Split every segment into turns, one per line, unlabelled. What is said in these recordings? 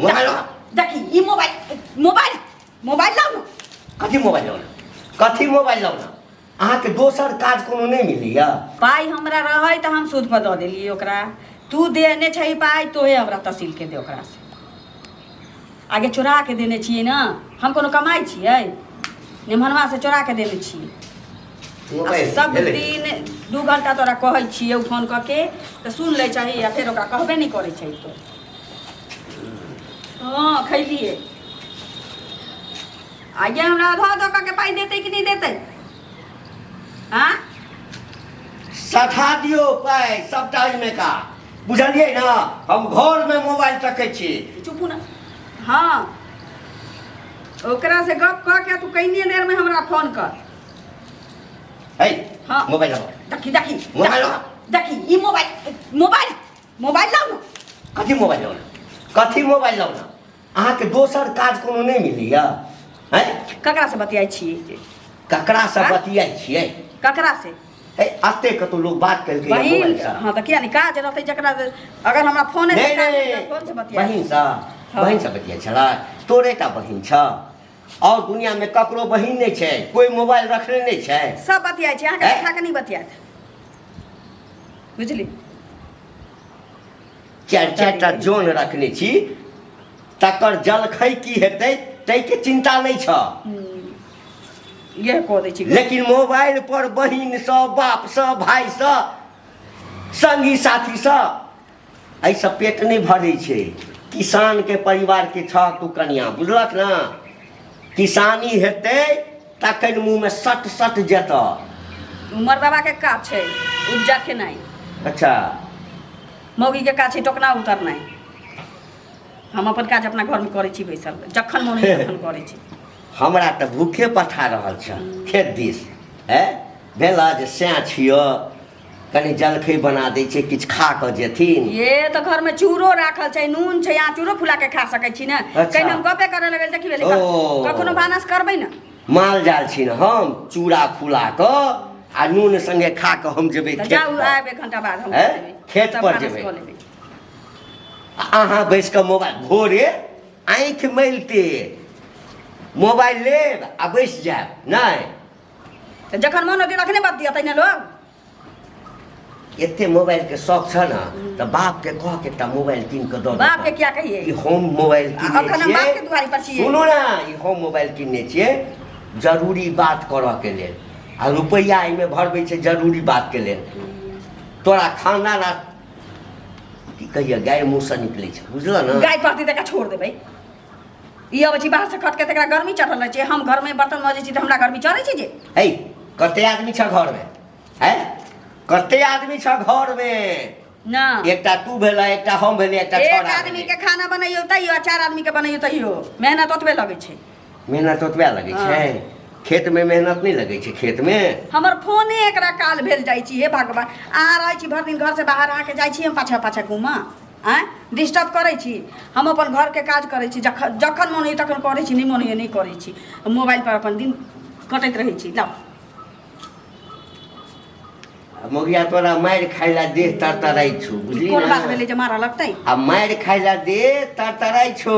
Mobile लाउ।
देखी ई mobile mobile mobile लाउ ने।
कथी मोबाइल लाउ ने? कथी मोबाइल लाउ ने? अहाँके दोसर काज कोनो नहि मिलैया?
पाइ हमरा रहै तऽ हम सूद पर दऽ देलियै ओकरा। तू देने छही पाइ, तोहे हमरा तहसील के दे ओकरा से। आगे चोरा के देने छियै ने, हम कोनो कमाइ छियै? निमहनवा से चोरा के देने छियै। आ
मोबाइल
सब
भेलै।
दिन 2 घंटा तोरा कहै छियै फोन कऽ के तऽ सुन लै छही, आ फेर ओकरा कहबे नहि करै छै तो। हँ खैलियै। आगे हमरा आधा दऽ कऽ के पाइ देतै कि नहि देतै? हाँ
सठा दियौ पाइ सबटा ओहिमे का, बुझलियै ने? हम घरमे मोबाइल तकै छी।
चुपू ने। हाँ ओकरा से गप कऽ के तू कइने देर में हमरा फोन कर।
है।
हाँ।
मोबाइल लाउ।
देखी देखी।
मोबाइल लाउ।
देखी ई मोबाइल मोबाइल मोबाइल लाउ ने।
कथी मोबाइल लाउ ने? कथी मोबाइल लाउ ने? अहाँके दोसर काज कोनो नहि मिलैया? हैं?
ककरा से बतियाइ छियै?
ककरा से
आँय?
बतियाइ छियै?
ककरा से?
हे, एते कतौ लोक बात केलकै या
बहिन
मोबाइल से?
हाँ तऽ किया नहि काज रहतै जकरा, अगर हमरा फोने से
नहि
काज
नहि
रहतै, फोन से बतियाइ।
बहिन से?
हाँ।
बहिन से बतियाइ छलै? तोरे टा बहिन छ, और दुनिया में ककरो बहिन नहि छै, कोई मोबाइल रखने नहि छै।
सब बतियाइ छै, अहाँके
हैं?
देखा के नहि बतियात, बुझली?
चारि चारि टा जन रखने छी, तकर जलखै की हेतै ताहिके चिन्ता नहि छ।
इएह कऽ दै छी।
लेकिन मोबाइल पर बहिनसँ, बापसँ, भाइसँ, संगी साथीसँ, एहिसँ पेट नहि भरै छै। किसानके परिवारके छह तू कनिया, बुझलक ने? किसानी हेतै तखन मुँहमे सट सट जेतऽ।
मर्दबाके काज छै उपजा खेनाइ।
अच्छा।
मौगीके काज छै टोकना उतरनाइ। हम अपन काज अपना घरमे करै छी बैसल, जखन मोन होइए तखन करै छी।
हमरा तऽ भूखे पठा रहल छ खेत दिस। है भेल जे सैँ छियऽ, कनि जलखै बना दै छै, किछु खा कऽ जेथिन।
ये तऽ घरमे चूरो राखल छै, नून छै, अहाँ चूरो फुला के खा सकै छी ने।
अच्छा।
कहीं हम गपे करे लगल देखी भेलै।
ओ।
कखनो भानस करबै ने।
माल जाल छी ने हम, चूड़ा फुला कऽ आ नून संगे खा कऽ हम जेबै
तऽ
खेत
जाउ,
पर।
आयब 1 घंटा बाद हम
हैं?
कऽ देबै।
खेत
तब
पर
भानस
जेबै।
कऽ लेबै।
आ अहाँ बैस कऽ मोबाइल, भोरे आँखि मलिते मोबाइल लेब आ बैस जायब नहि?
तऽ जखन मन होतै तखने बतियतै ने लोग।
एते मोबाइल के शौक छ ने तऽ बाप के कह के एकटा मोबाइल कीन के दऽ।
बाप के क्या कहिए?
ई हम मोबाइल कीनने
अखन हम बाप के दुआरी पर छियै।
सुनू ने, ई हम मोबाइल कीनने छियै जरूरी बात करऽ के लेल, आ रुपैआ एहिमे भरबै छै जरूरी बात के लेल। तोरा खानदान आ की कहिए, गाय मुँहसँ निकलै छै, बुझल ने?
गाय पड़तै तऽ छोड़ देबै। ई अबै छी बाहर से खटके तकरा गर्मी चढ़ल रहै छै। हम घरमे बर्तन मजै छी तऽ हमरा गर्मी चढ़ै छै जे।
है, कते आदमी छ घरमे? है, कते आदमी छ घरमे?
ना।
एकटा तू भेला, एकटा हम भेली, एकटा
एक
छौड़ा
आदमी
भेलै।
के खाना बनैयौ तैयो आ 4 आदमी के बनैयौ तैयो मेहनत ओतबे लगै छै।
मेहनत ओतबे लगै छै? खेतमे मेहनत नहि लगै छै खेतमे?
हमर फोने एकरा काल भेल जाइ छी। हे भगवान, अहाँ रहै छी भरि दिन घर से बाहर, अहाँके जाइ छी हम पाछा पाछा घूमऽ? आँय, डिस्टर्ब करै छी? हम अपन घरके काज करै छी, जखन जखन मोन होइए तखन करै छी, नहि मोन होइए नहि करै छी। मोबाइल पर अपन दिन कटैत रहै छी। लाउ।
मौगिया, तोरा मारि खाइ ला देह तरतराइ छौ, बुझली
कोन बात
ने?
भेलै जे मारऽ लगतै?
आ मारि खाइ ला देह तरतराइ छौ।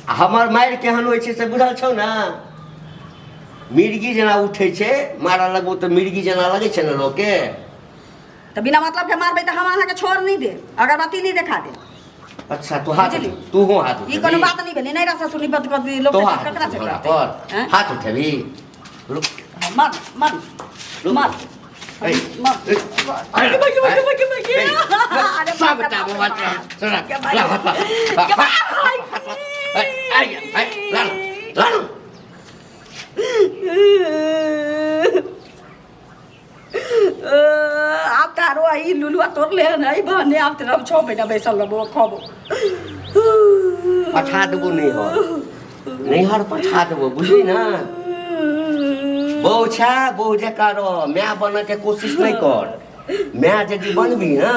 आ हमर मारि केहन होइ छै से बुझल छौ ने? मिर्गी जेना उठै छै। मारऽ लगबौ तऽ मिर्गी जेना लगै छै ने लोकके।
तऽ बिना मतलब के मारबै तऽ हम अहाँके छोड़ नहि देब, अगरबत्ती नहि देखा देब।
अच्छा, तू हाथ
बुझली?
तू हो हाथ
ई कोनो बात नहि भेलै। नैरा ससुर निपत कर दी लोक
तो हाथ
ककरा से
हमरा
करतै?
पर
आँय?
हाथ उठेबी? रुक।
मार मार।
रुक।
मार।
ए,
मार।
ए,
अरे भाई, भाई, भाई, भाई,
ए,
अरे
सब
बाप रे,
टा
बाप रे,
मोबाइल
बाप।
सुना,
के भाई,
ला, हाथ ला,
के भाई।
ए, ए, ए, ला, ला, ला।
आब तारो आई लुलुआ तोड़ ले नहीं बहने, आब तेरा 6 महीना बैसल रहबो खबो।
पठा देबो नैहर, नैहर पठा देबो, बुझली ने? बहु छै, बहु जकाँ रह, माय बनऽके कोशिश नहि कर। माय यदि बनबही ने,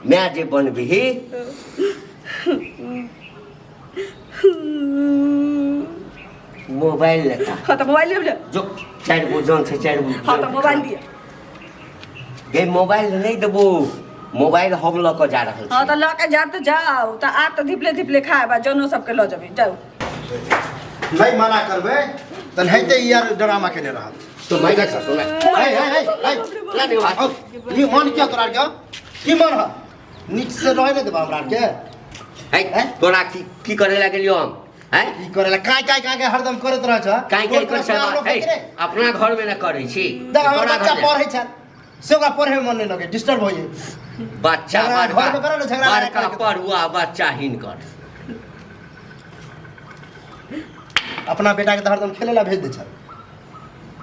माय जे बनबही। मोबाइल लेता?
हाँ तऽ मोबाइल लेब ले।
जो 4 गो जन छै, 4 गो।
हाँ तऽ मोबाइल दिअ।
गे, मोबाइल नहि देबो। मोबाइल हम लऽ कऽ जा रहल
हाँ
छी।
तऽ लऽ के जायब तऽ जाउ, तऽ आब तऽ धिपले धिपले खायब आ जनो सबके लऽ जेबै, जाउ।
नहीं मना करबै तऽ नहिते ई यार ड्रामा केने रहत।
तो मैं देख सुन।
हे हे हे हे।
ना नहीं बात।
औ, ई मन किया तोरा के की मन ह नीक से रहे नहीं देबा हमरा के?
है।
हैं?
तोरा की की करे ला गेलियो हम हैं?
की करेला काय काय काय काय हरदम करैत रहै छ।
काहे काहे कर
तोर अपना
है, अपना घर में ना करै छी।
देख हमर
तोरा
बच्चा
घर में।
पढ़ै छै से ओकरा पढ़े में मन नहीं लगे, डिस्टर्ब हो जाए।
बच्चा
झगड़ा
बड़का
घर में करो ना, झगड़ा लड़ाई
बड़का
करके।
पढ़ुआ बच्चा हिनकर।
अपना बेटा के तऽ हरदम खेले ला भेज दै छै,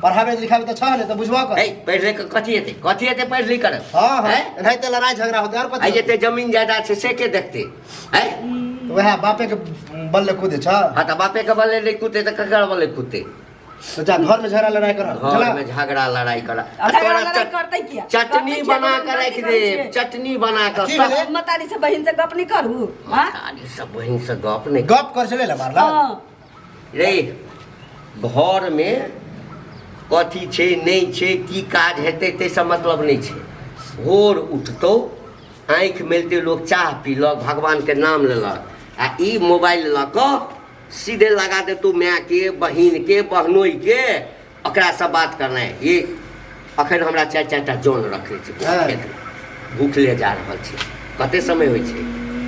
पढ़ाबे लिखाबे तऽ छह ने तऽ बुझबा कर।
है, पढ़ि लिख कऽ कथी हेतै, कथी हेतै पढ़ि लिख कर?
हाँ हाँ।
हैं?
एनाहिते लड़ाई झगड़ा होतै और
आइ
कथी?
जते जमीन जायदाद छै से के देखतै? है।
तऽ वएह बापे के बल्ले कूदे छ।
हाँ तऽ बापे के बल्ले नहि कुदतै तऽ ककर बल्ले कुदतै?
तो जा घर में झगड़ा लड़ाई कर।
घर में झगड़ा लड़ाई कर।
आ झगड़ा लड़ाई करतै किया?
चटनी
करतै किया?
बना
गलती
के राखि
करै
दे
छियै।
चटनी बना कऽ
की
सब।
भेलै?
मतारी से बहिन से गप नहीं करू? हाँ।
मतारी से बहिन से गप नहि।
गप कर छलै ला मारला।
हाँ।
रे घर में कथी छै नहि छै, की काज हेतै ताहिसँ मतलब नहि छै। भोर उठतौ, आँखि मिलते लोक चाह पीलक, भगवानके नाम लेलक, आ ई मोबाइल लऽ कऽ सीधे लगा देतौ मायके, बहिनके, बहनोइके, ओकरासँ बात करनाइ। ये अखन हमरा चारि चारि टा जन रखने छै खेतमे, भूखले जा रहल छै। कते समय होइ छै,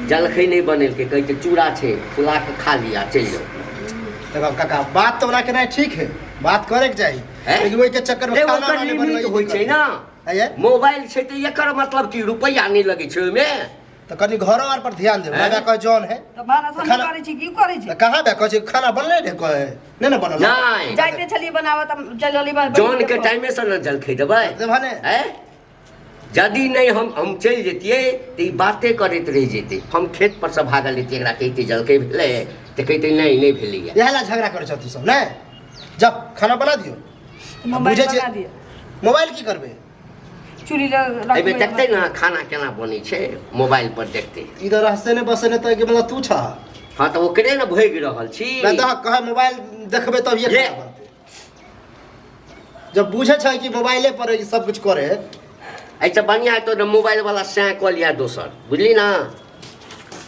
जलखै नहि बनेलकै, कहै छै चूड़ा छै फुला कऽ खा लिअ, चलि जाउ।
देखो काका, बात तऽ ओना केनाइ ठीक है, बात करे के चाही,
हैं?
लेकिन ओहि के चक्कर में
ए,
खाना
ओकर
नहि
लिमिट
बनबै
होइ छै ने।
है?
मोबाइल छै तऽ एकर मतलब की रुपैआ नहि लगै छै ओहिमे?
तऽ कनि घरो आर पर ध्यान देब।
हैं?
दादा कहे जौन है।
तऽ भानस हम
खाना-
करै छी की करै छी?
तऽ कहाँ बे कहै छै खाना बनले ने, कहे नहि ने बनल।
नहि।
जाइते छलियै बनाबऽ तऽ चलि रहली बस।
जौन के टाइमे से ने जलखै देबै।
देबह ने?
हैं? यदि नहि हम चलि जैतियै तऽ ई बाते करैत रहि जैतै। हम खेत पर से भागल रहितियै, एकरा कहितियै जलखै भेलै तऽ कहितै नहि नहि भेलैया।
इएह ला झगड़ा करै छह तू सब? नहि जाओ खाना बना दियौ।
मोबाइल
बुझै छियै-
बना दिअ।
मोबाइल की करबै?
चूल्ही लग
एहिमे
रखबै।
देखतै ने खाना केना बनै छै, मोबाइल पर देखतै।
ई तऽ रहसे ने बसे ने तऽ के मतलब तू छह।
हँ तऽ ओकरे ने भोगि रहल छी।
नहि तऽ कहे मोबाइल देखबै तब ये
ये।
खाना बनतै। जब बुझै छै कि मोबाइले पर ई सब कुछ करे।
एहिसँ बढ़िआँ हेतौ ने मोबाइल वाला सएह कऽ लिअ दोसर, बुझली ने?